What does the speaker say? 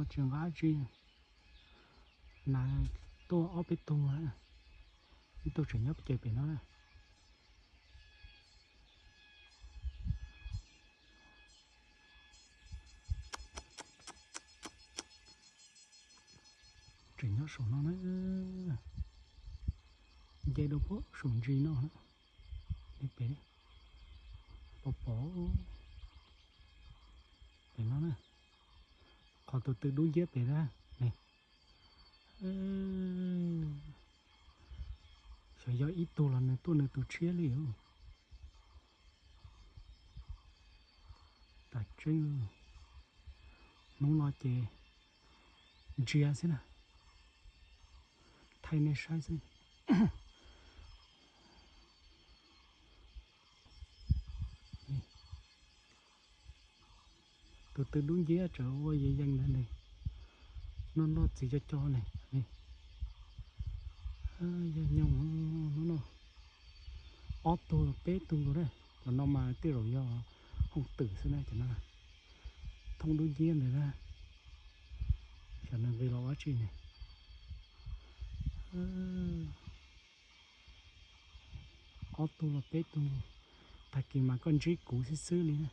Tsis nqa dab tsi. Nas tuaj ob peb tug, ib tug tseem nyob pem ces pem no na. Tseem nyob saum no na. Nce rau puag saum ntsis no. Pom pom pem no na. Qhov tus tw dub nciab pem na. Xyov yog ib tug los nws tuaj nws tus tshiab li. Tas tseeb, hnub no ces ntsia xwb na, thaij nej saib xwb. Tus tw dub nciab tseem ua yees yees ntawd ne, noj noj txiv co co ne. Yog nyoog hnub no ob tug los peb tug nkaus na, los no mas tej zaum yog hooj twm xwb na cov no. Thooj dub nciab ntawd na, xyov nws nqis los ua dab tsi ne. Ob tug los peb tug, tag kis mas koj ntsib kuv xwb xwb li na.